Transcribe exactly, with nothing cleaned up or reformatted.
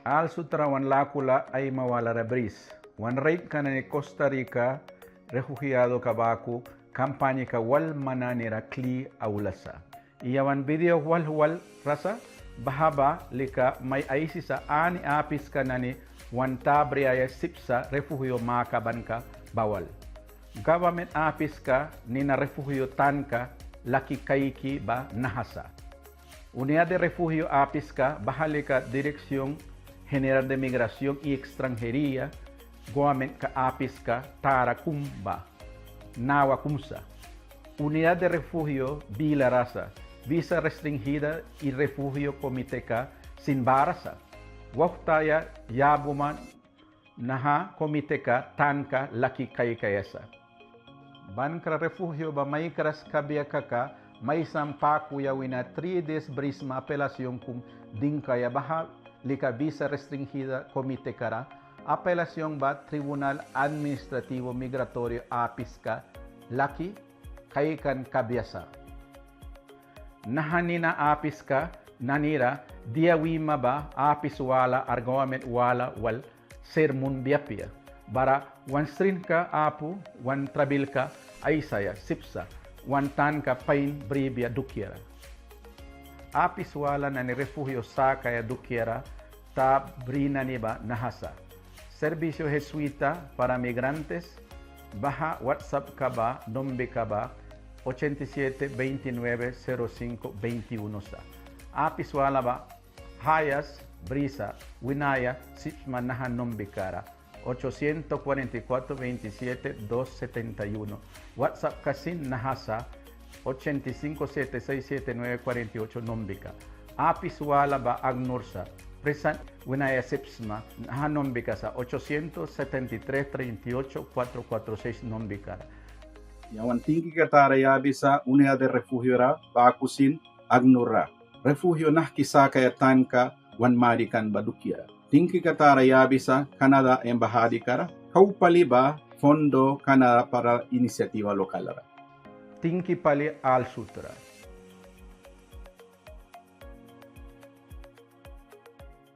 Al sutra wan lakula aima walara bris. Wan raitka nani Costa Rica refugiadoka baku kampañaka wal man nanira kli aula sa. Yawan video wal wal ra sa, baha ba lika mai aisisa ani apiska nani wan ta briaia sip sa refugio makabanka ba wal. Gabament apiska nina refugio tanka laki kaiki ba naha sa. Unidad de Refugio apiska, baha lika Dirección General de Migración y Extranjería, gabamentka apiska tara kum ba, nawa kum sa. Unidad de Refugio bilara sa, Visa Restringida y Refugio Komiteka sin bara sa. Wauhtaya yabuma naha komiteka tanka laki kaikaia sa. Bankra refugio ba maikras kabia kaka, maisan pakuya wina tri des brisma apelación kum dingkaia, baha lika Visa Restringida Komitekara apelación ba Tribunal Administrativo Migratorio apiska laki kaikan kabia sa. Naha nina apiska nanira dia wima ba apis wala ar gabament wala wal sir munbia apia. Bara wan srinka apu wan trabilka aisaia sip sa wan tanka pain bribia dukiara. Apis wala nani refugio sakaia dukiara ta bri nani ba naha sa. Servicio Jesuita para Migrantes, baha WhatsAppka ba numbika ba ochenta y siete, veintinueve, cero cinco, veintiuno sa. Apis wala ba hayas brisa winaia sip sma naha numbikara, ochocientos cuarenta y cuatro, veintisiete, dos setenta y uno. WhatsAppka sin naha sa, ochenta y cinco, siete seis, siete nueve, cuarenta y ocho numbika. Apis wala ba ACNUR sa, prisant winaia sip sma, naha numbika sa, ochocientos setenta y tres, treinta y ocho, cuatro cuatro seis numbikara. Yawan tinkika tara yabisa Unidad de Refugiora baku sin ACNUR ra refugio nahki sakaia tanka wan marikan ba dukiara. Tinkika tara yabisa Canadá embajadikara, kau pali ba Fondo Canadá para Iniciativa Local ra. Tinki pali al sutra.